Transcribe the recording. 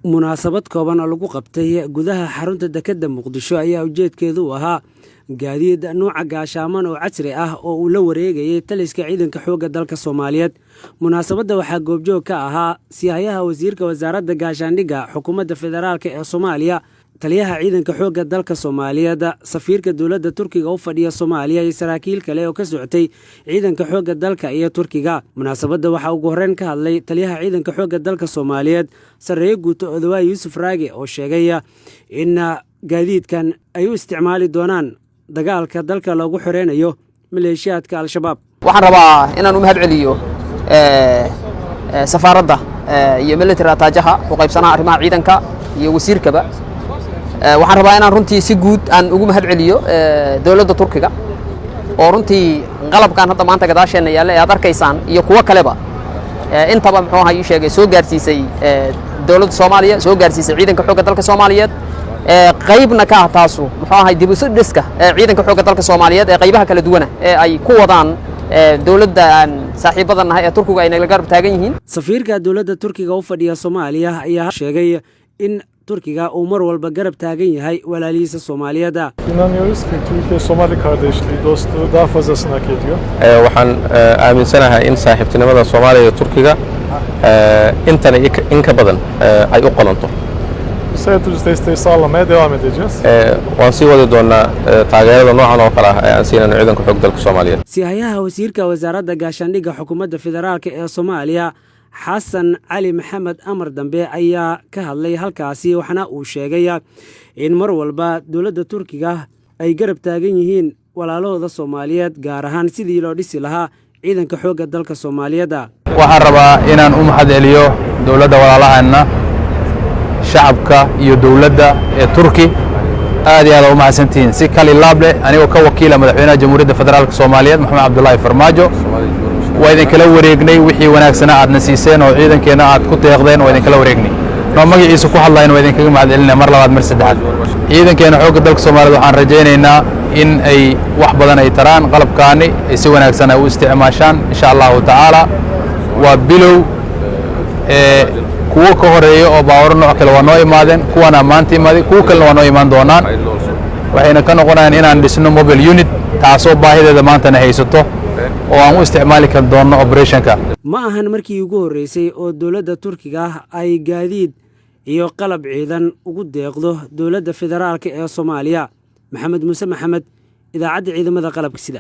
Munaasabad kooban oo lagu qabtay gudaha xarunta dekedda Muqdisho ayaa ujeedkeedu u ahaa gaadiid nuuca gaashaaman oo casri ah oo uu la wareegayay taliska ciidanka xoogga dalka Soomaaliyeed. Munaasabadda waxaa goobjoog ka ahaa siihayaha wasiirka wasaaradda gaashaandhigga xukuumadda federaalka ee Soomaaliya, taliyaha ciidanka xoogga dalka Soomaaliyeed, safiirka dowladda Turkiga u fadhiya Soomaaliya iyo saraakiil kale oo ka socotay ciidanka xoogga dalka iyo Turkiga. Munaasabadda waxaa ugu horreyn ka hadlay taliyaha ciidanka xoogga dalka Soomaaliyeed, sarreeye guuto Odawaay Yuusuf Raage, oo sheegay in gaadiidkan ay u isticmaali doonaan dagaalka dalka loogu xoreynayo maleeshiyaadka Al-Shabaab. Waxaan rabaa inaan u mahad celiyo safaaradda iyo military attachéha ku qaybsanaha arrimaha ciidanka iyo wasiirkaba. Waxaan rabaa inaan runtii si guud aan ugu mahad celiyo dowladda Turkiga oo runtii qalabkan hadda maanta gadaasheenna yaalla ee aad arkaysaan iyo kuwo kaleba intaba, muxuu ahaa ii sheegay, soo gaarsiisay dowladda Soomaaliya, soo gaarsiisay ciidanka xoogga dalka Soomaaliyeed, qaybna ka ah taasu, muxuu ahay, dib isu dhiska ciidanka xoogga dalka Soomaaliyeed ee qaybaha kala duwana ee ay ku wadaan dowladda aan saaxiibada nahay ee Turkigu ay nagala garab taagan yihiin. Safiirka dowladda Turkiga u fadhiya Soomaaliya ayaa sheegay in Turkiga uu mar walba garab taagan yahay walaalihiisa Soomaaliyeed. İnanıyoruz ki Türkiye-Somali kardeşliği, dostluğu daha fazlasını hak ediyor. Waxaan aaminsanahay in saaxiibtinimada Soomaaliya iyo Turkiga intana in ka badan ay u qalanto. Biz her türlü desteği sağlamaya devam edeceğiz. Waan sii wadi doonaa taageerada noocan oo kale ah ee aan siinayno ciidanka xoog dalka Soomaaliyeed. Siihayaha wasiirka wasaaradda gaashaandhigga xukuumadda federaalka ee Soomaaliya, Xasan Cali Maxamed Amar Dambe, ayaa ka hadlay halkaasi, waxaana uu sheegay in mar walba dowladda Turkiga ay garab taagan yihiin walaalahooda Soomaaliyeed, gaar ahaan sidii loo dhisi lahaa ciidanka xoogga dalka Soomaaliyeed. Waxaan rabaa inaan u mahad celiyo dowladda walaalaheenna, shacabka iyo dowladda ee Turki. Aad iyo aad aa u mahadsantihiin. Si kali laab leh, anigoo ka wakiila madaxweynaha Jamhuuriyadda Federaalka Soomaaliyeed, Maxamed Cabdullaahi Farmaajo, waa idinkala wareegnay wixii wanaagsanaa aadna siiseen oo ciidankeenna aad ku deeqdeen. Waa idinkala wareegnay. Noo magaciisa ku hadlayn, waa idinkaga mahad celinaya mar labaad, mar saddexaad. Ciidankeena xoogga dalka Soomaaliyeed waxaan rajaynaynaa in ay wax badan ay taraan qalabkaani, ay si wanaagsan ay u isticmaashaan, insha Allahu tacaala. Waa bilow ee kuwo ka horeeya oo baawaro nooc kale waa noo imaadeen, kuwana maanta imaaday, kuwo kalena waa noo imaan doonaan. Waxayna ka noqonayaan inaan dhisno mobile unit, taasoo baahideeda maantana haysato oo aan u isticmaali kar doonno operationka. Ma ahan markii ugu horreysay oo dowladda Turkiga ay gaadiid iyo qalab ciidan ugu deeqdo dowladda federaalka ee Soomaaliya. Maxamed Muuse Maxamed, Idaacadda Ciidamada Qalabka Sida.